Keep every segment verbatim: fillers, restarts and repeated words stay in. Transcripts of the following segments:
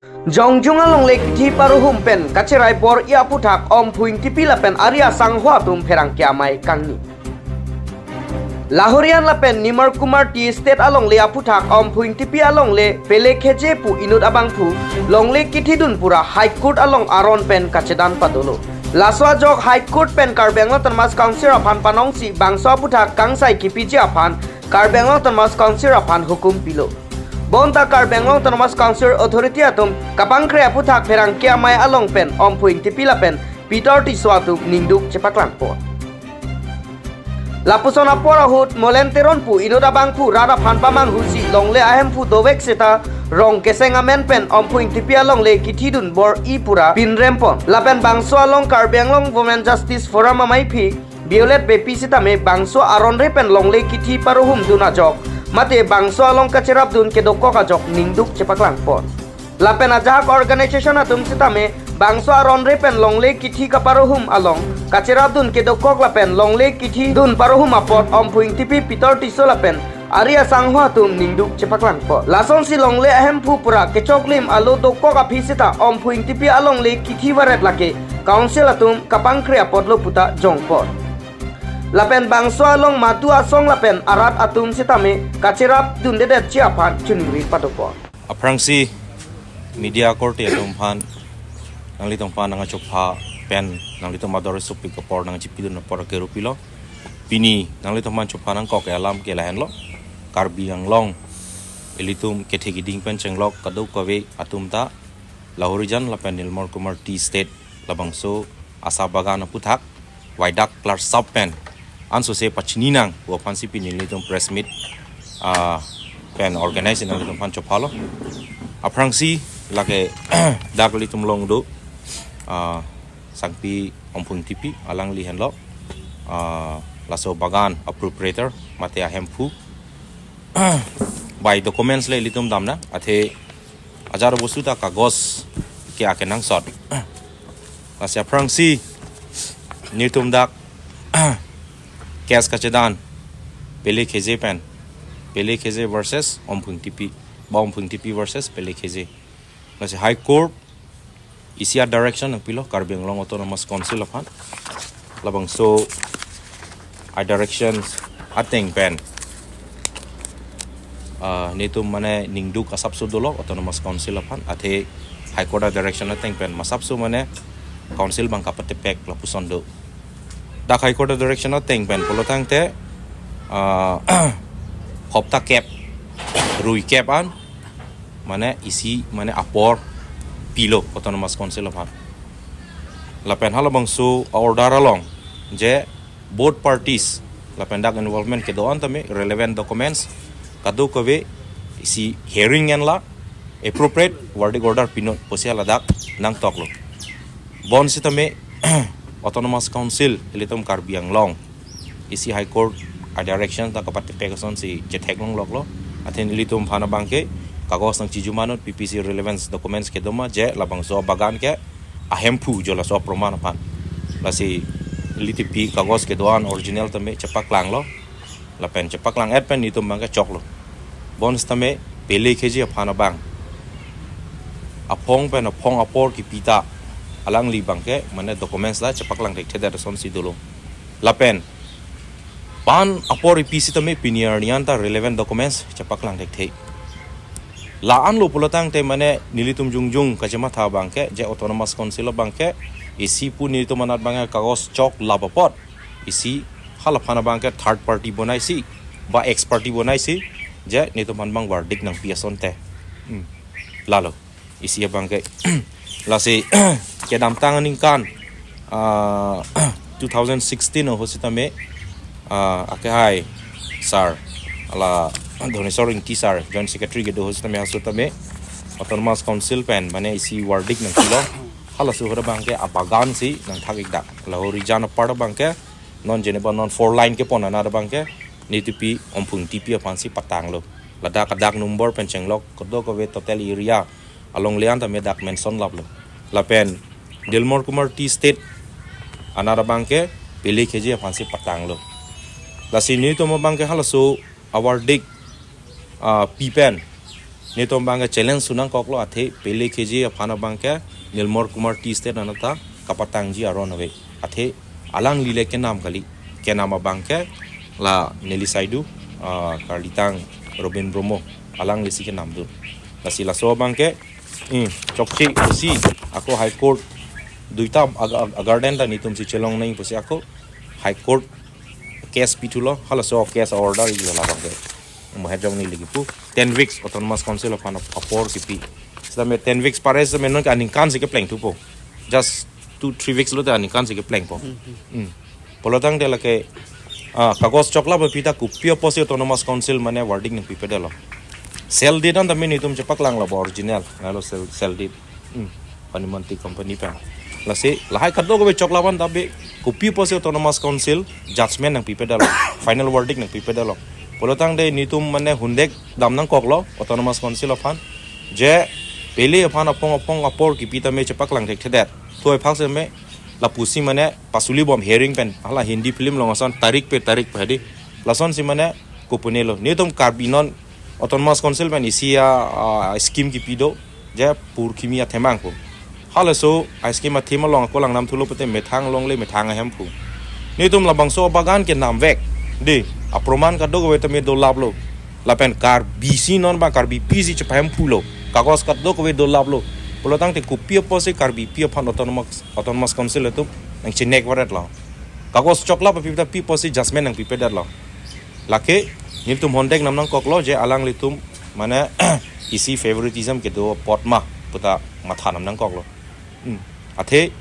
Jongjung alongle kithi parohum pen kacherai bor-i aphuthak Omphu Ingtipi lapen ari asangho atum pherangke amei kangni. Lahorijan lapen Nirmal Kumar Tea Estate alongle aphuthak Omphu Ingtipi alongle Pele Kheje pu inut abangphu longle kithidun pura High Court along aron pen kachedan padolo. Laso ajok High Court pen Karbi Anglong Autonomous Council aphan panongsi bangso aphuthak kangsai kipiji aphan Karbi Anglong Autonomous Council aphan hukum pilo. Bonta Karbi Anglong Autonomous Council Authority atum kapangkre aphuthak pherangke amei along pen Omphu Ingtipi lapen Peter Tisso atum ningduk chepaklangpo. Lapuson apor ahut Molen Teron pu inut abangphu rat aphan pamanghusi longle ahemphu dovek seta rong keseng amen pen Omphu Ingtipi alongle kithidun bor-i pura pinrempon. Lapen bangso along Karbi Anglong Women Justice Forum ameiphi Violet Beypi sitame bangso aronre pen longle kithi parohum dun ajok mate bangso along kacherapdun kedokok ajok ningduk chepaklangpon. Lapen ajahak organization atum sitame bangso aronre pen longle kithi kaparohum along kacherapdun kedokok lapen longle kithidun parohum apot Omphu Ingtipi Peter Tisso lapen ari asangho atum ningduk chepaklangpo. Lasonsi longle ahemphu pura kechoklim alo dokok aphi seta Omphu Ingtipi alongle kithi varet lake Council atum kapangkre apotlo puta jongpo. Lapen bangso along madu asong lapen arat atum sitame kacherapdundedetji aphan choningri padopon. Aphrangsi media korte atum aphan nanglitum aphan nangchopha pen nanglitum ador sopik apor nangchipidun apor kerupilo. Pini nanglitum aphan chopha nangkok ke alam ke lahenlo. Karbi Anglong ilitum kethe kiding pen chenglok kadokave atum ta Lahorijan lapen Nirmal Kumar Tea Estate labangso asa bagan aphuthak waidak klarsap pen ansose pachini nang pu aphansi pini nelitum press meet ah, pen organize nanglitum aphan chophalo. Aphrangsi lake dak ilitum along do ah, sangpi Omphu Ingtipi alangli henlo ah, laso bagan appropriator mate ahemphu by documents le ilitum damnang athe ajar bosu ta kagos ke akenangsot. Lasi aphrangsi nelitum dak case kachedan Pele Kheje pen Pele Kheje versus Omphu Ingtipi, ba Omphu Ingtipi versus Pele Kheje. Lasi High Court isi a direction nangpilo Karbi Anglong Autonomous Council aphan. Labangso a direction ateng pen ah, nelitum mane ningduk asapso dolo Autonomous Council aphan athe High Court a direction ateng pen masapso mane Council abang kapatepek lapuson do. Dak High Court a direction ateng pen pulotangte ah, hopta kep rui kep an mane isi mane apor pilo Autonomous Council aphan. Lapen halabangso a order along je both parties lapen dak involvement kedo-an tame relevant documents kadokave isi hearing enla appropriate verdict order pinon pusi ladak nangtoklo. Bonsitame Autonomous Council ilitum Karbi Anglong isi High Court a direction ta kapatepek asonsi chetheklongloklo. Athe nelitum aphan abangke kagos nangchijum anut P P C relevance documents kedoma je labangso bagan ke ahemphu jo laso aproman aphan. Lasi ili tipi kagos kedo-an original tame chepaklanglo. Lapen chepaklang-et pen nelitum abangke choklo. Bonsitame Pele Kheje aphan abang aphong pen aphong apor kipi ta alangli abangke mane documents la chepaklang thekthedet asonsi dolo. Lapen pan apor ipi sitame pini arni an ta relevant documents chepaklang thekthe. La-anlo pulotangte mane nelitum jongjung kachematha abangke je Autonomous Council abangke isi pu nelitum anat abangke kagos choklap apot isi halaphan abangke third party bonaisi ba ex party bonaisi je nelitum aphan abang verdict nangpi asonte. Hmm. Lalo isi abangke lasi kedamtang aningkan ah, two thousand sixteen ho sitame ah, akehai sir ala Dhoneswar Ingti sir Joint Secretary kedo ho sitame haso tame Autonomous Council pen mane isi verdict nangpilo. Halaso ahut abangke abagan si nangthak-ik dak. Lahorijan apar abangke non jeneba non four line kepon anat abangke nelitum Omphu Ingtipi aphansi patanglo. Ladak adak number pen chenglok kadokave total area alongle an tame dak mention laplo. Lapen Dilmor Kumar Tea Estate anat abangke Pele Kheje aphansi patanglo. Lasi nelitum abangke halaso a verdict ah, pi pen Netum abangke challenge sunangkoklo, athe Pele Kheje aphan abangke Nilmor Kumar Tea Estate anata kapatangji aron ave. Athe alangli le kenam kali, kenam abangke la neli saidu, ah, karlitang Robin Bromo, alanglisi kenam do. Lasi laso abangke, hmm, chokche si ako High Court duita ag-, ag-, agarden ta netumsi chelong nangji pusi ako High Court case pithulo, halaso case order ilo labangke. Mahejong ni lagi pu ten weeks Autonomous Council aphan ap-, apor kipi. Sitame ten weeks pare sitame non ke aningkan si kepleng thupo. Just two, three weeks lote aningkan si keplengpo. Hmm. Pulotangte lake, ah, kagos choklap api ta kopi apotsi Autonomous Council mane verdict nangpipedetlo. Sealed deed an tame netum chepaklanglo ba original. Lalo sealed, sealed deed. Hmm. Honeymoon Tea Company pen. Lasi lahai kadokave choklap an ta be kopi apotsi Autonomous Council judgment nangpipedetlo. Final verdict nangpipedetlo. Pulotangte netum mane hundek damnangkoklo Autonomous Council aphan. Je Pele aphan apong apong apor kipi tame chepaklang thekthedet. Thoi phak sitame lapusi mane pasulibom hearing pen, hala Hindi film along ason tarik pe tarik pe hadi. Lasonsi mane kopunelo. Netum Karbi non Autonomous Council pen isi a, ah, scheme kipi do, je pur kimi athemang pu. Halaso a scheme athema along ako langnam thulo pute methang longle, methang ahemphu. Netum labangso abagan kenamvek. Dei, aproman kadokave tame dolaplo. Lapen Karbisi non ba Karbipisi chepahemphulo. Kagos kadokave dolaplo. Pulotangte kopi apotsi Karbipi aphan Autonomous, Autonomous Council atum nangchinek varetlo. Kagos choklap api ta pi apotsi judgment nangpipedetlo. Lake netum hundek damnangkoklo je alanglitum mane isi favoritism kedo apot ma puta matha damnangkoklo. Hmm. Athe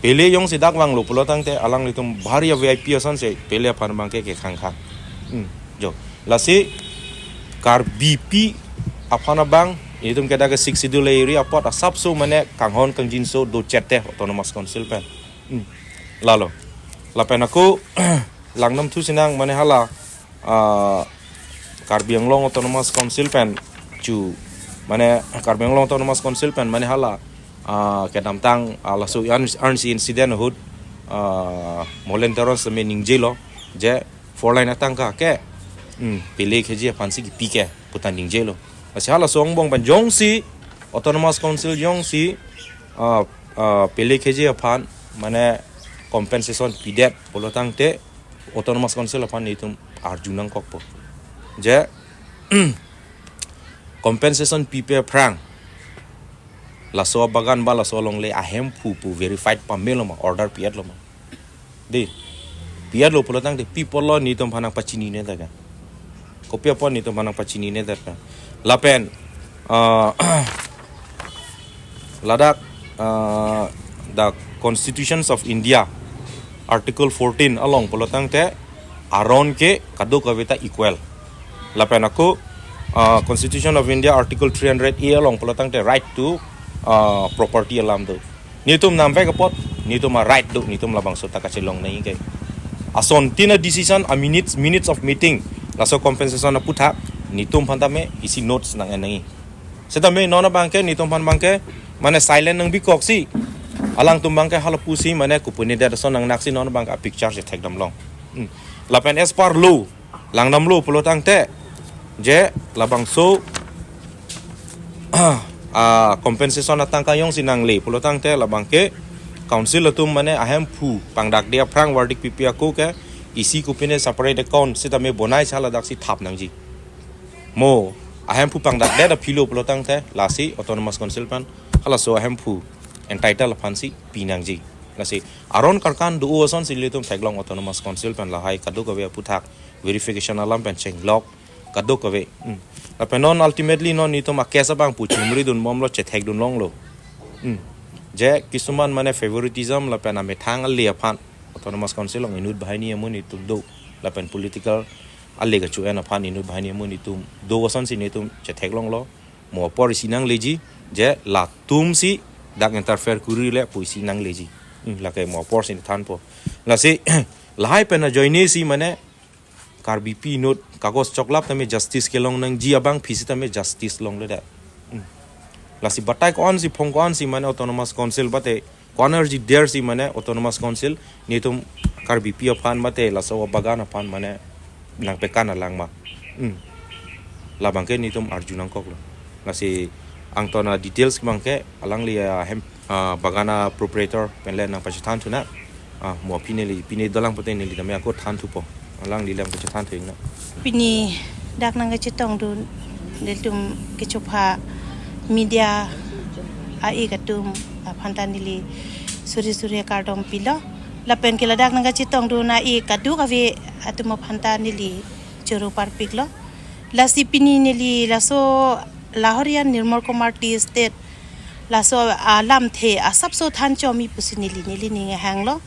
Pele jongsi dak vanglo pulotangte alanglitum bhari a V I P asonsi Pele aphan abangke kekhangkhang. Hmm. Jo. Lasi Karbipi aphan abang, itum ke dak ke Sixth Schedule area apot asapso mane kanghon kangjinso dochette Autonomous Council pen. Hmm. Lalo. Lapen ako langnam thusi nang mane hala, ah, Karbi Anglong Autonomous Council pen chu, mane Karbi Anglong Autonomous Council pen mane hala, ah, kedamtang, ah, laso an-, ansi incident ahut, ah, Molen Teron sitame ningjelo je four lane atangka ke, hmm, Pele Kheje aphansi kipi ke puta ningjelo. Lasi halaso angbong pen jongsi Autonomous Council jongsi, ah, ah, Pele Kheje aphan mane compensation pidet pulotangte Autonomous Council aphan netum arjunangkokpo. Je compensation pipe aphrang laso abagan ba laso alongle ahemphu pu verified pamelo ma, order pietlo ma. Dei, pietlo pulotangte pi apotlo netum aphan nangpachininedet ka. Kopi apot netum aphan nangpachininedet ka. Lapen, ah, ladak, ah, the Constitutions of India, Article fourteen along pulotangte aron ke kadokave ta equal. Lapen ako, ah, Constitution of India Article three hundred A along pulotangte right to, ah, property alam do. Netum namvek apot, netum a right do, netum labangso ta kachelong nangji ke. Asontin a decision, a minutes, minutes of meeting, laso compensation aputhak, netum aphan tame isi notes nang-en nangji. Sitame non abangke, netum aphan abangke, mane silent nangbikoksi. Alangtum abangke halapusi, mane kopunedet ason nangnaksi non abangke a picture chethekdamlong. Hmm. Lapen as per law, langdamlo pulotangte, je labangso, ah, compensation atangka jongsi nangle pulotangte labangke council atum mane ahemphu pangdakde aphrang verdict pipe ako ke isi kopine separate account sitame bonai sa ladaksi thap nangji. Mo ahemphu pangdakdet aphilo pulotangte lasi Autonomous Council pen halaso ahemphu entitle aphansi pinangji. Lasi aron karkan do asonsi ilitum theklong Autonomous Council pen lahai kadokave aputhak verification alam pen chenglok kadokave. Hmm. Lapen non ultimately non netum a case abang pu chumridunbomlo, chethekdunlonglo. Hmm. Je kisuman mane favoritism lapen amethang ale aphan Autonomous Council along inut banghini amonit atum do. Lapen political ale kachu-en aphan inut banghini amonit atum do asonsi netum chetheklonglo. Mo apor isi nangleji, je latumsi dak interfere kurile pu isi nangleji. Hmm, lake mo aporsi thanpo. Lasi lahai pen ajoinesi mane Karbipi inut kagos choklap tame justice kelong nangji abangpi sitame justice longledet. Hmm. Lasi batai ko-ansi phong ko-ansi mane Autonomous Council bate ko-an arji dersi mane Autonomous Council netum Karbipi aphan bate laso abagan aphan mane nangpekan alang ma. Hmm. Labangke netum arjunangkoklo. Lasi angton a-details abang ke alangli ahem, ah, bagan a-proprietor pen le nangpachethanthu nang. Ah, mo pine li, pine dolang pute neli tame ako thanthupo. Alangli lang pachethanthu nang. Pini dak nangkachetongdun, ilitum kechopha media a-ik atum aphanta neli suri suri kardom pilo. Lapen ke ladak nangkachetongdun a-ik kadokave atum aphanta neli choro parpiklo. Lasi pini neli laso Lahorian Nirmal Kumar Tea Estate laso alamthe asapso than chomi pusi neli neli ning hanglo.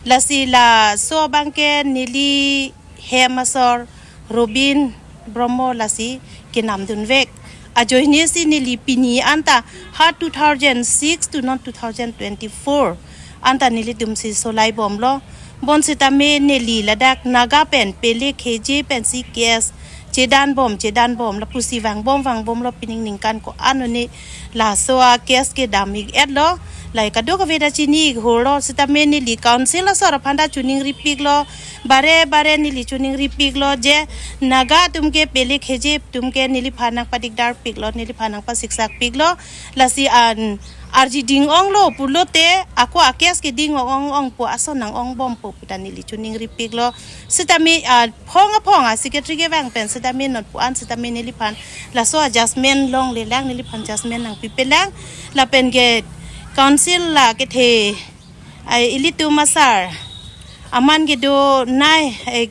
Lasi laso abang ke neli hem asor Robin Brahmo lasi kenamdunvek. Ajoine si neli pini anta ha two thousand six to non two thousand twenty-four anta nelitum si solai bomlo. Bonsitame neli ladak Naga pen Pele Kheje pensi case chedanbom chedanbom lapusi vangbom vangbomlo pining ningkan ko-an ne laso a-case ke dam-ik-etlo. Lahai kadokave ta chini-ik holo sitame neli council asor aphanta choningripiklo. Bare bare neli choningripiklo je Naga atum ke Pele Kheje atum ke neliphan nangpadikdarpiklo, neliphan nangpasiksakpiklo. Lasi an arji ding-onglo pulote ako a-case ke ding-ong ong pu ason nang-ongbompo puta neli choningripiklo. Sitame aphong aphong a-secretary kevang pen sitame non pu-an sitame neliphan laso a-judgment longlelang, neliphan judgment nangpipelang. Lapen ke council la kethe ai ilitum asar aman kedonei, eh,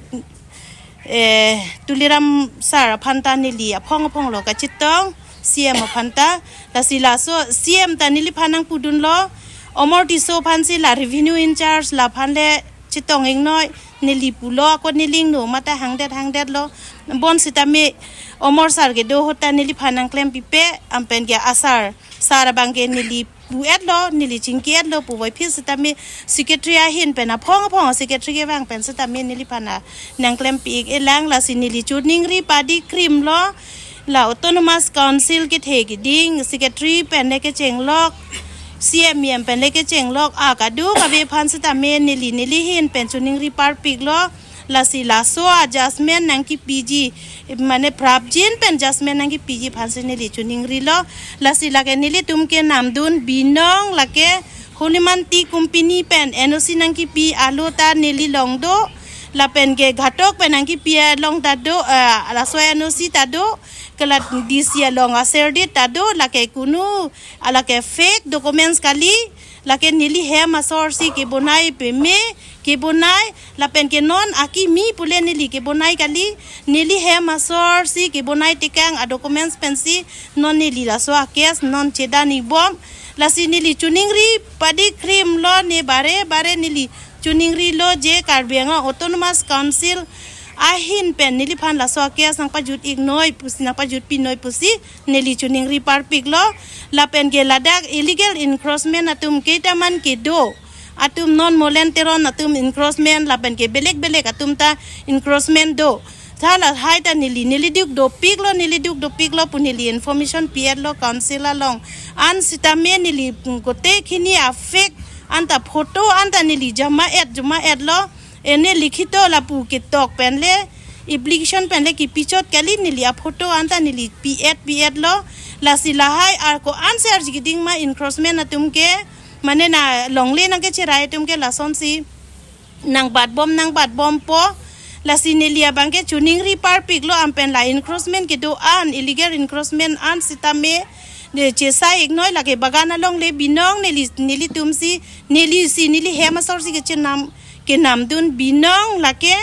eh, Tuliram sir aphanta neli aphong aphonglo kachetong, C M aphanta. Lasi laso C M ta neliphan nangpudunlo, Omor Tisso aphansi la revenue in charge laphan le chetong-iknoi, neli pulo ako neli ingno mate hangdet hangdetlo. Bonsitame Omor sir kedo ahut ta neliphan nangklempipe, ampen ke asar sir abang ke neli pu-etlo, neli chingki-etlo puvoiphit sitame secretary ahin pen aphong aphong secretary kevang pen sitame neliphan nangklempi-ik-elang. Lasi neli choningri padi krimlo, la Autonomous Council kethe keding secretary pen le kechenglok, C M E M pen le kechenglok, a kadokave aphan sitame neli neli ahin pen choningri parpiklo. Lasi laso a-judgment nangkipiji, mane prapjin pen judgment nangkipiji aphansi neli choningrilo. Lasi lake nelitum kenamdun binong lake Holiman Tea Company pen N O C nangkipi alo ta neli along do. Lapen ke Ghatok pen nangkipi along ta do, eh, laso N O C ta do. Ke la D C along aserdit ta do, lake kunu, ah, lake fake documents kali. Lake neli hem asor si kebonai peme, kebonai, lapen ke non akimi pule neli kebonai kali, neli hem asor si kebonai tekang a-documents pensi non neli laso a-case non chedan-ikbom. Lasi neli choningri padi krimlo, ne bare bare neli choningrilo je Karbi Anglong Autonomous Council ahin pen neliphan laso a-case nangpajut-iknoi pusi, nangpajutpinoi pusi neli choningri parpiklo. Lapen ke ladak illegal encroachment atum keitaman kedo, atum non Molen Teron atum encroachment lapen ke belek belek atum ta encroachment do. Tha lahai ta neli, neli duk dopiklo, neli duk dopiklo pu neli information pi-etlo council along. An sitame neli, mm, kote khini a-fake anta photo anta neli jama-et, jama-etlo. Ene likhito lapu ketok pen le, application pen le kipichot kali, neli a-photo anta neli pi-et, pi-etlo. Lasi lahai ako-an si arji keding ma encroachment atum ke, mane na longle nangkecherai atum ke lasonsi nangbatbom, nangbatbompo. Lasi neli abang ke choningri parpiklo, ampen la encroachment kedo an, illegal encroachment an sitame, ne chesai-iknoi, lake bagan along le binong neli, nelitum si, neli si, neli hem asor si kechenam, kenamdun binong lake,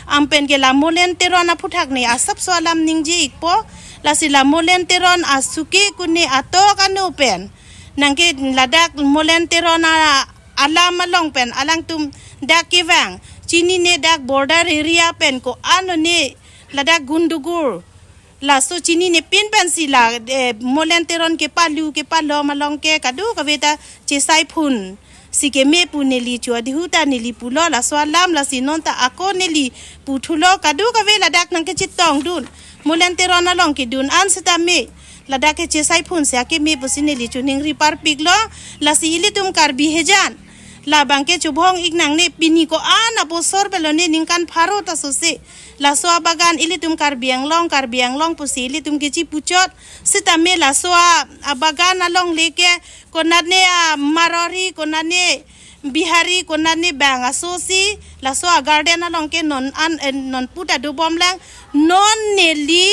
ampen ke la Molen Teron aphuthak ne asapso alam ningje-ikpo. Lasi la Molen Teron asuke kune atok anu pen nangke ladak Molen Teron a alam along pen alangtum dak kevang. Chinine dak border area pen ko-an ne ladak Gundugur. Laso chinine pin pensi la, eh, Molen Teron kepalu kepalom along ke kadokave ta chesai phun si keme pu neli chu adihu ta neli pulo laso alam. Lasi non ta ako neli puthulo kadokave ladak nangkechetongdun. Molen Teron along kedun an sitame ladak kechesai phun si akeme pusi neli choningri parpiklo. Lasi ilitum Karbi hejan, Labang ke chubhong-ik nangne, pini ko-an abosor pulo ne, ningkan pharo ta sose. Laso abagan ilitum Karbi Anglong, Karbi Anglong pusi ilitum kechipuchot. Sitame laso a, abagan alongle ke konat ne a Marwari, konat ne Bihari, konat ne bang asosi. Laso a garden along ke non an, eh, non puta dobom lang. Non neli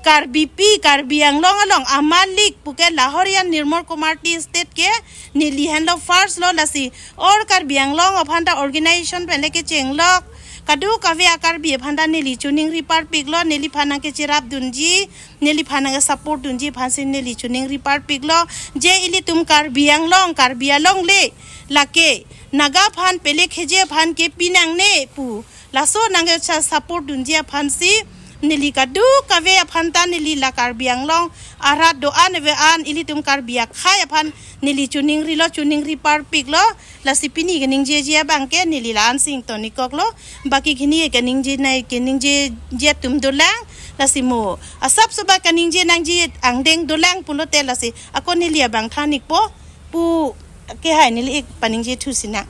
Karbipi, Karbi Anglong along amalik puke lahorian Nirmal Kumar Tea Estate ke neli henlo first lo, lasi all Karbi Anglong aphan ta organization pen le kechenglok, kadokave a Karbi aphan ta neli choningri parpiklo, neliphan nangkecherap dunji, neliphan nangke support dunji aphansi neli choningri parpiklo, je ilitum Karbi Anglong, Karbi alongle lake Naga aphan, Pele Kheje aphan ke pinangne pu. Laso nangkecha support dunji aphansi neli kadokave aphan ta neli la Karbi Anglong arat do-an ave an ilitum Karbi akhei aphan neli choningrilo, choningri parpiklo. Lasi pini keningjeji abang ke neli la-an si ingtonikoklo. Baki hini keningje nai keningjeji atum dolang. Lasi mo asap soba keningje nangji angdeng dolang pulote lasi ako neli abang than-ikpo pu ke hai neli-ik paningje thu sinang.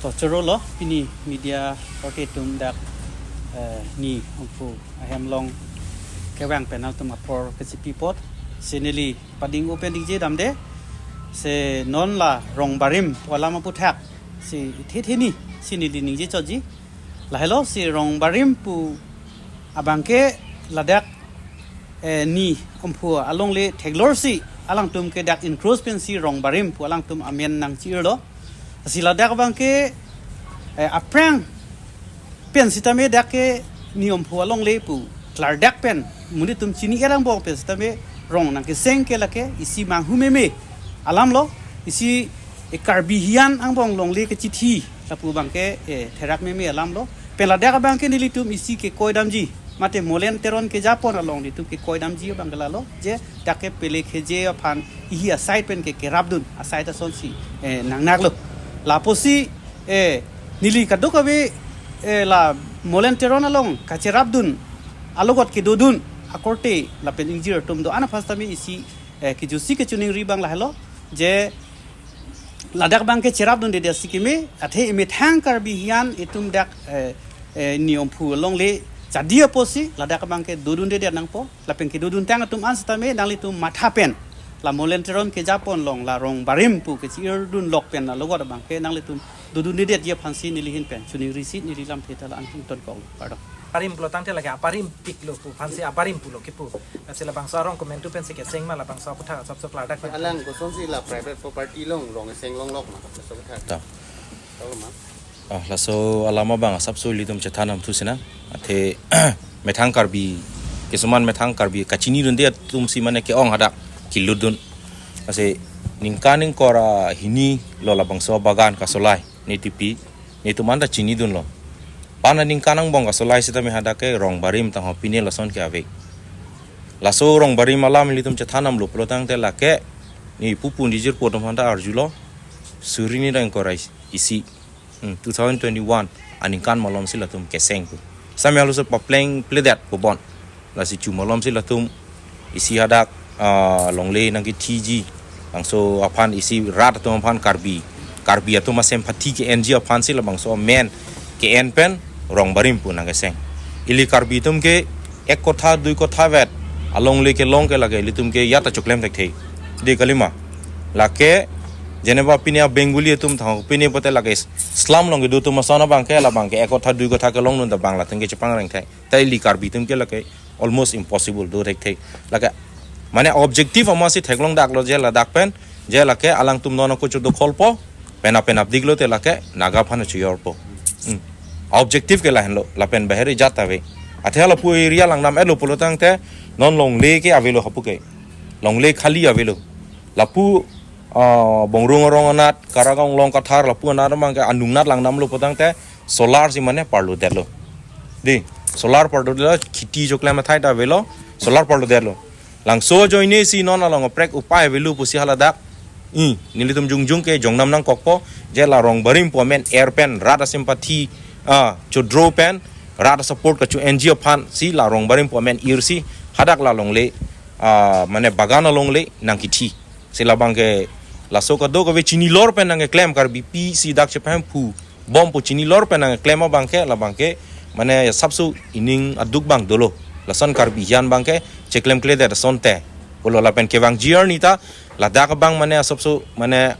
To choro lo, pini media party atum dak, eh, ni Omphu ahem along kevang pen atum apor kechipi apot, si neli pading open dingje damde, si non la Rongbarim pu alam aputhak si thetheni si neli ningje chotji. Lahelo si Rongbarim pu abang ke ladak, eh, ni Omphu alongle theklor si alangtum ke dak encroach pensi Rongbarim pu alangtum amen nangchi-irlo. Si ladak abang ke, eh, aphrang pen sitame dak ke ni Omphu alongle pu klardak pen monit atum chini-er angbong pen sitame rong nangkeseng ke lake isi manghu meme alamlo, isi, eh, Karbi hian angbong longle kechithi lapu abang ke, eh, therak meme alamlo. Pen ladak abang ke nelitum isi kekoi damji, mate Molen Teron kejapon along nelitum kekoi damji abang ke lalo, je dak ke Pele Kheje aphan ihi a-side pen ke kerapdun a-side asonsi, eh, nangnaklo. Lapusi, eh, neli kadokave, eh, la Molen Teron along kacherapdun alogot kedodun akorte lapen ingjir atum do-an aphan sitame isi, eh, kijutsi kechoningri abang lahelo, je ladak abang ke cherapdundedet si keme, athe emethang Karbi hian itum dak, eh, eh, ni Omphu alongle jadi apotsi ladak abang ke dodundedet nangpo, lapen kedodun tang atum an sitame nanglitum matha pen la Molen Teron kejapon along la Rongbarim pu kechi-irdunlok pen alogot abang ke nanglitum dodundedetji aphansi neli ahin pen choningrisi neli lamthe ta la-an ingtonkoklo. Pardon. Barim pulo tangte lake abarim piklo pu aphansi abarim pulo kipu. Lasi labangso arong komantu pensi keseng ma labangso aputhak asapso klardak pen. Alang kosonsi la private property along rong keseng longlok ma, laso aputhak. Ta. Tahu ma? Ah, laso alam abang asapso ilitum chethan nangthu sinang. Athe methang Karbi, kisuman methang Karbi kachinidunde atumsi mane ke-ong hadak kelutdun. Lasi ningkan ingkoi ra hini lo labangso abagan kasolai, ne tipi, netum anta chinidunlo. Pen aningkan angbong kasolai sitame hadak ke Rongbarim tangho pine lason ke ave. Laso Rongbarim alam ilitum chethan nanglo pulo tangte lake ni pupu nijir po atum aphanta arjulo, suri ni rang korai isi, hmm, two thousand twenty-one aningkan malomsi latum keseng pu. Sitame halaso papleng pledet pu bon. Lasi chu malomsi latum isi hadak, ah, longle nangkethiji, labangso aphan isi rat atum aphan Karbi, Karbi atum a-sympathy ke-enji aphansi labangso amen ke-en pen Rongbarim pu nangkeseng. Ili Karbi atum ke ek kotha dui kotha vet alongle kelong ke lake ilitum ke ya ta choklem thekthe. Dei kalima. Lake jeneba pine a-Bengali atum tangho pine pote lake slum along kedo atum ason abang ke labang ke ek kotha dui kotha kelongdun ta bang latum ke chepangreng thek. Ta ili Karbi atum ke lake almost impossible do thekthe. Lake mane objective amatsi theklongdaklo je ladak pen, je lake alangtum non ako chodokholpo, pen apen apdiklo te lake Naga aphan chojorpo. Hmm. Objective ke lahenlo, lapen bahari jat ave. Athe lapu area langdam-etlo pulo tangte non longle ke avelo hapu ke. Longle khali avelo. Lapu, ah, Bongrung arong anat, Karagong Longkathar, lapu anat abang ke anung anat langdamlo pulo tangte solar si mane parlodetlo. Dei, solar parlodetlo, kheti choklem athai ta avelo, solar parlodetlo. Labangso ajoinesi non along kaprek upai avelo pusi haladak. I, nelitum jongjong ke jongnam nangkokpo, je la Rongbarim pu amen er pen, rat a-sympathy, ah, chodraw pen, rat a-support kacho-enji aphansi la Rongbarim pu amen irsi, hadak la longle, ah, mane bagan alongle nangkethi. Si labang ke Laso kadokave chinilor pen nangkeklem, Karbipi si dak chepahemphu bom pu chinilor pen nangkeklem abangke, labangke mane asapso ining aduk abang dolo. Lason Karbi hian abangke cheklemkledet asonte. Pulo lapen kevangji arni ta ladak abang mane asapso mane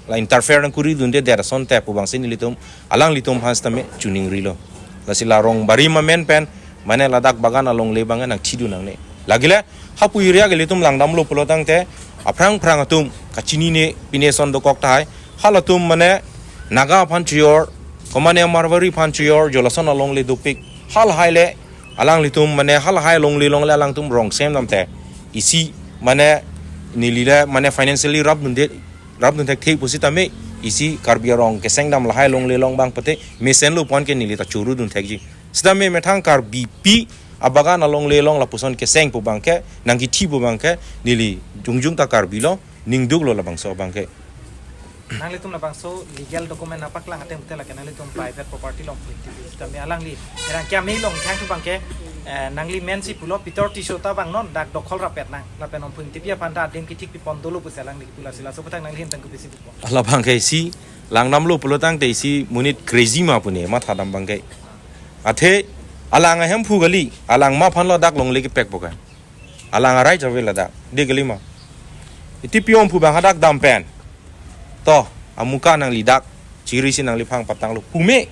la interfere nangkuri dundedet asonte pu abangsi nelitum alanglitum aphan sitame chiningrilo. Lasi la Rongbarim amen pen mane ladak bagan alongle abang nangthidun nangne. Lagile hapu area ke ilitum langdamlo pulo tangte aphrang phrang atum kachinine pine ason dokok tahai. Halatum mane Naga aphan chojor, komane Marwari aphan chojor, jo lason alongle dopik. Halahai le alanglitum mane halahai alongle along le alangtum rong semdamte isi mane neli le mane financially rap dunde rap dun thekthe pusitame isi Karbi arong kesengdam lahai alongle along abang pute mesenlo pu-an ke neli ta churu dun thekji. Sitame methang Karbipi abagan alongle along lapuson keseng pu abangke nangkithi pu abangke neli jongjong ta Karbi lo, ningduklo labangso abangke. Nanglitum labangso legal document nangpaklang ateng pute lake nanglitum private property along phuin tipi sitame alangli erang kiam ni along thang tu abangke, eh, nangli mensi pulo Pitor Tisso ta abang non dak dokhol rapet nang lapen non phuin tipi aphan ta adim kithik pipon dolo pusi alangli kipu, lasi laso aputhak nangli ahin pen kopisi pupo? Labangke isi langdamlo pulo tangte isi monit crazy ma pu ne mathadam abangke. Athe alang ahemphu kali, alang ma aphanlo dak longle kepek po ke? Alang arai jave ladak, de kali ma? Iti pion phu abang hadak dam pen to amuka nangli dak chirisi nangliphan patanglo pu me,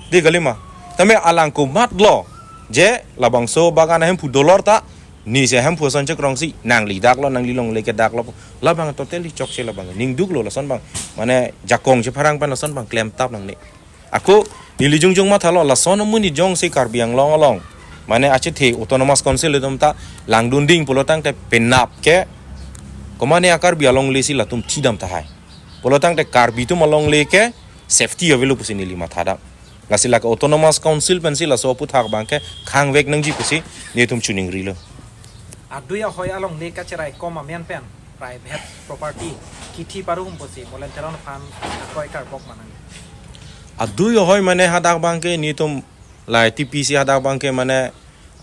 de kali ma? Tame alang komatlo je labangso bagan ahemphu dolor ta nisi ahemphu ason chekrongsi nangli daklo, nangli longle ke daklo, labang totally chokche labang. Ningduklo lason abang mane jakong chepharang pen lason abang klemtap nangne. Ako neli jongjong mathalo lason amonit jongsi Karbi Anglong along mane achethe Autonomous Council atum ta langdunding pulo tangte penap ke komane a-Karbi alongle si latum thidam tahai. Pulo tangte Karbi atum alongle ke safety avelo pusi neli mathadam. Lasi lake Autonomous Council pensi laso aputhak abangke khangvek nangji pusi netum chiningrilo. Adui ahoi alongle kacheraikom amen pen private property kithi parum pusi Molen Teron aphan akoi karbok ma nang? Adui ahoi mane hadak abangke netum la T P C hadak abangke mane,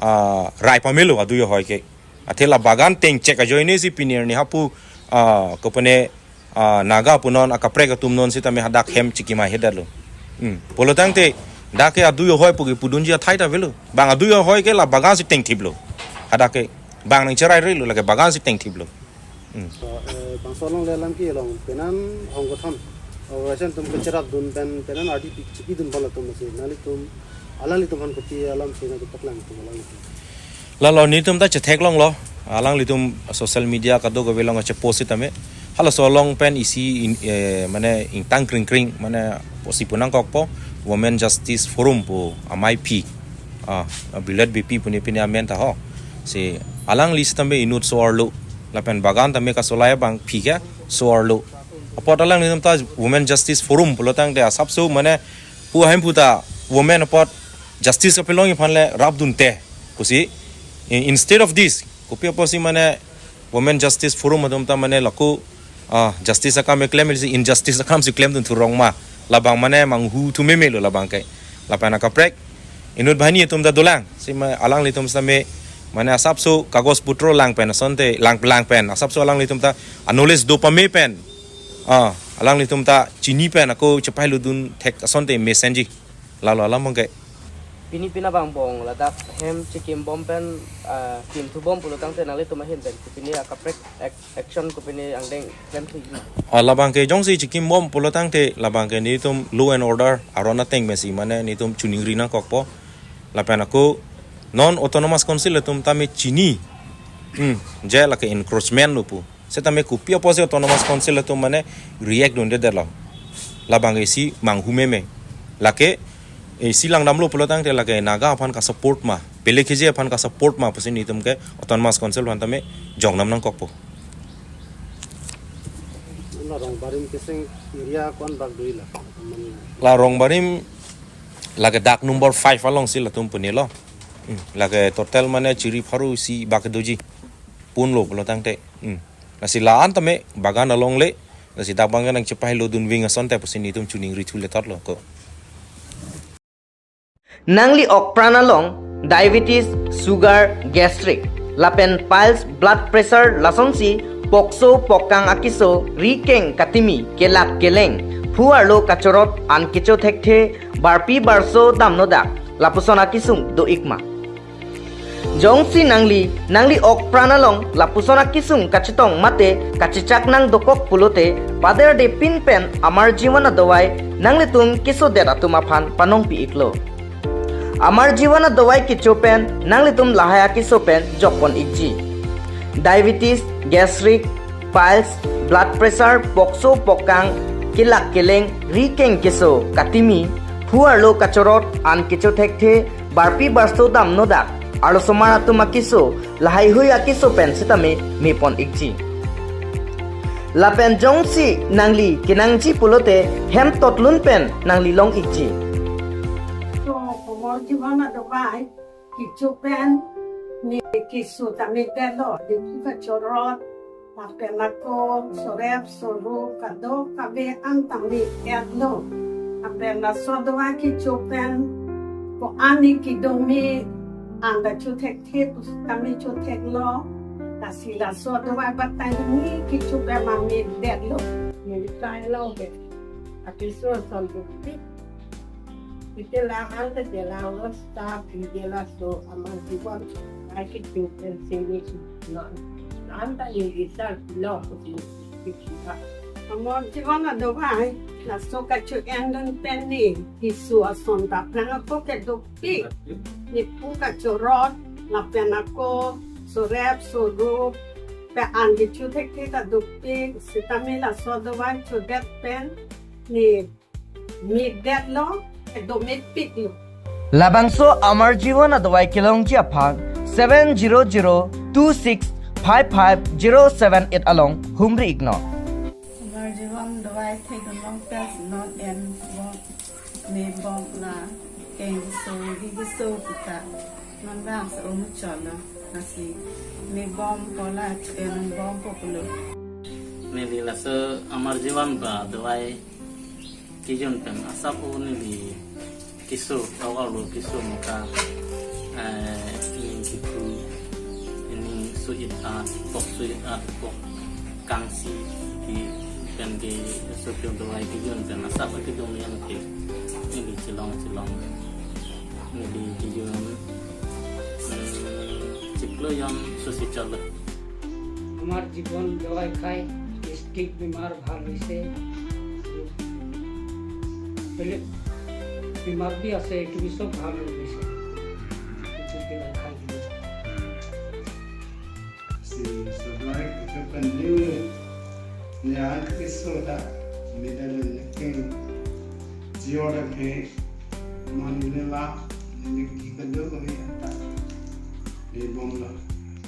ah, rai pamelo adui ahoi ke. Athe la bagan tengchek ajoine si pini arni hapu, ah, kopane, ah, Naga pu non akaprek atum non sitame hadak hem chikim ahedet lo. Hmm. Pulo tangte dak ke adui ahoi pu kipudunji athai ta avelo. Bang adui ahoi ke la bagan si tengthiplo. Hadak ke bang nangcheraireilo, lake bagan si tengthiplo. Hmm. So, eh, bangso alongle alam ke along penan hong kotham organization atum kecherap dun pen penan ardi pi-, chipi dun bala atum masi nanglitum, alanglitum aphan kopi alam si nangkepaklang atum alanglitum? Lalo netum ta chetheklonglo, alanglitum social media kadokave along chepost sitame. Halaso along pen isi in, eh, mane ingtang kringkring, mane pusi pu nangkokpo, Women Justice Forum pu amei aphi, ah, Bilet Beypi pu ne pine amen ta ho. Si alangli sitame inut so-arlo, lapen bagan tame kasolai abang aphi ke so-arlo. Apot alanglitum ta Women Justice Forum pulo tangte asapso mane pu ahemphu ta women apot justice kapelongji aphan le rapdunte pusi. In-, instead of this, kopi apotsi mane Women Justice Forum atum ta mane lako, ah, justice akam keklem si injustice akam si klemdun thurong ma? Labang mane manghu thu memelo labang ke. Lapen akaprek inut banghini atum ta dolang. Si ma alanglitum sitame mane asapso kagos putro lang pen asonte lang, lang pen asapso alanglitum ta a-knowledge do pame pen, ah, alanglitum ta chini pen ako chepailo dun thek asonte mesenji. Lalo alam abangke. Pini pina bang bong ladak hem chikim bom pen, ah, kim thu bom pulo tangte nanglitum ahin pen kopine akaprek ac-, action kopine angdeng klem thu ma? Ah, labang ke jongsi chikim bom pulo tangte labang ke netum law and order aron ateng pensi mane netum chiningri nangkokpo. Lapen ako non Autonomous Council atum tame chini, hmm, je lake encroachment lo pu. Setame kopi apotsi Autonomous Council atum mane react dundedet lo? Labang isi manghu meme. Lake isi langdamlo pulo tangte lake Naga aphan ka-support ma, Pelekheje aphan ka-support ma pusi netum ke Autonomous Council aphan tame jongnam nangkokpo. La Rongbarim keseng area ko-an bak doji la? La Rongbarim lake dak number five alongsi latum punelo. Hmm, lake total mane chiri pharo isi bak doji. Punlo pulo tangte. Hmm. Lasi la-an tame bagan alongle, lasi dak abang nangchepailo dun ving asonte pusi netum chiningri thu le thotlo ko. Nangli okpran along diabetes, sugar, gastric, lapen piles, blood pressure lasonsi pokso pokang akeso, ri keng katimi, kelak keleng, phu arlo kachorot an kecho thekthe, barpi barso damnodak, lapuson akesung do-ikma? Jongsi nangli, nangli ok pran along lapuson akesung kachetong mate kachechak nangdokok pulote, paderde pin pen Amar Jivan adawai nanglitum kesodet atum aphan panongpi-iklo. Amar Jivan adawai kecho pen nanglitum lahai akeso pen jokpon-ikji. Diabetes, gastric, piles, blood pressure, pokso pokang, kelak keleng, ri keng keso, katimi, phu arlo kachorot, an kecho thekthe, barpi barso damnodak, arlosomar atum akeso, lahaihui akeso pen sitame mepon-ikji. Lapen jongsi nangli kenangji pulote hem totlun pen nangli long-ikji. So, Amar Jivan adawai kecho pen ne keso tame detlo, ne phu kachorot, lapen ako, sorep, sorup, kadokave an tame detlo. Lapen laso adawai kecho pen ko-an ne kedomi an ta cho thekthe pu tame cho theklo. Lasi laso adawai batai ne kecho pen mame detlo. Neli tailo ke. Akeso ason dopik. Ite la anta je la lo sta pi je laso Amar Jivan ai kecho pen sini non. Anta ini isal lo ko sini. Amar Jivan adawai, laso kacho-endun pen ne keso ason ta aphrang ako ke dopik, ne phu kachorot, lapen ako, sorep, sorup, pen an kecho thekthe ta dopik, sitame laso adawai chodet pen, ne me detlo, kedo mepiklo. Labangso Amar Jivan adawai kelongji aphan seven zero zero two six five five zero seven eight along humri-iknon. Amar Jivan adawai thekdun long pen non en bom, me bom la keng keso, ri keso puta non bang so muchotlo, lasi me bompo la cho-en bompo pulo. Neli laso Amar Jivan adawai kejun pen asap o neli keso, tau arlo keso moka, eh, ining kiphu, ining so-it at, pok so-it at, pok kangsi, ke pen keso adawai kejun pen asap kedomi an ke neli chelong chelong, neli kejun, hmm, chiklo jon so si chalo. Amar Jivan adawai khai, gastric bimar bhal hoise, beleg bimar bhi ase, kebiso bhal hoise. Gastric adawai khai. Si adawai kecho pen ne, ne an keso ta me detlo, ne keng jio ta phe, mane ne la, ne ki kedo ko he ta me bomlo.